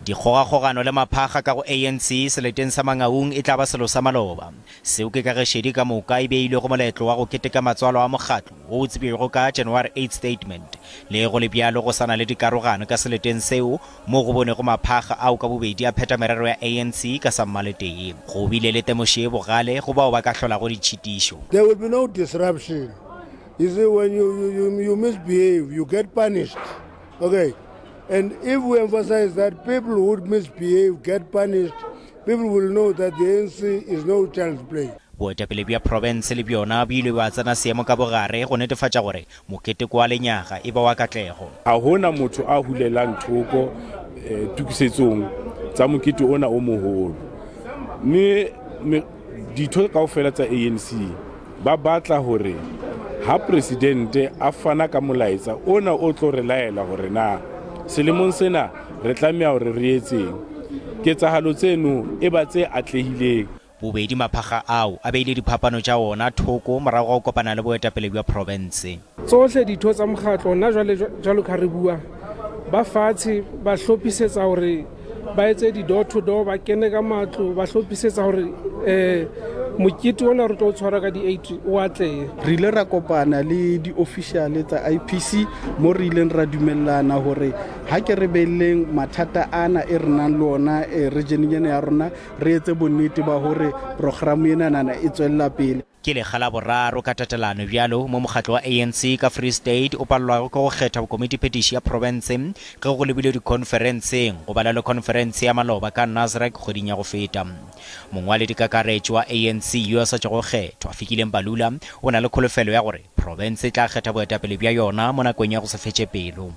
Dikgogakgogano le maphakga ka go ANC seleteng sa Mangaung e tla ba selo sa maloba. Seo ke ka ge šedi ka moka e beilwe go moletlo wa go keteka matswalo a mokgatlo wo o tsebjego ka January 8 Statement. Le go le bjalo go sa na le dikarogano ka seleteng seo mo go bonego maphakga ao ka bobedi a phetha merero ya ANC ka sammaletee. Go bile le temošo ye bogale go bao ba ka hlolago ditšhitišo. There will be no disruption. You see, when you, you, you, you misbehave, you get punished. Okay. And if we emphasize that people who misbehave get punished, people will know that the ANC is no child's play. Boetapele bja profense le bjona bo ile bja tsena seemo ka bogare go netefatša gore moketeko wa lenyaga e ba wa katlego. Ha ho na motho a hulelang thoko tokisetsong tsa mokete ona o moholo, mme ditho kaofela tsa ANC Ba batla hore ha presidente a fana ka molaetsa ona o tlo re laela hore na selemong sena re tlameha hore re etseng, ketsahalo tseno e ba tse atlehileng. Bobedi maphakga ao a beile diphapano tša ona thoko morago ga go kopana le boetapele bja profense. Tsohle ditho tsa mokgatlo hona jwale jwalo ka re bua, ba fatshe ba hlophisetsa hore ba etse di-door to door, ba kene ka matlo, ba hlophisetsa hore um mokete ona re tlo o tshwara ka di-eight o atlehe. Re ile ra kopana le di-official tsa IPC mo re ileng ra dumellana hore ha ke re beelleng mathata ana e re nang le ona eh, regioneng ena ya rona re etse bonnete ba hore programme enanana e tswella pele. Ke lekga la boraro ka tatelano bjalo mo mokgatlo wa ANC ka Free State o palelwago ke go kgetha bokomitiphethiši ya profense ge go lebilwe dikhonferenseng go bala le khonferense ya maloba ka Nasrec kgweding ya go feta. Mongwaledikakaretšo wa ANC yo a sa tšwago kgethwa, Fikile Mbalula, o na le kholofelo ya gore profense e tla kgetha boetapele bja yona mo nakong ya go se fetše pelo.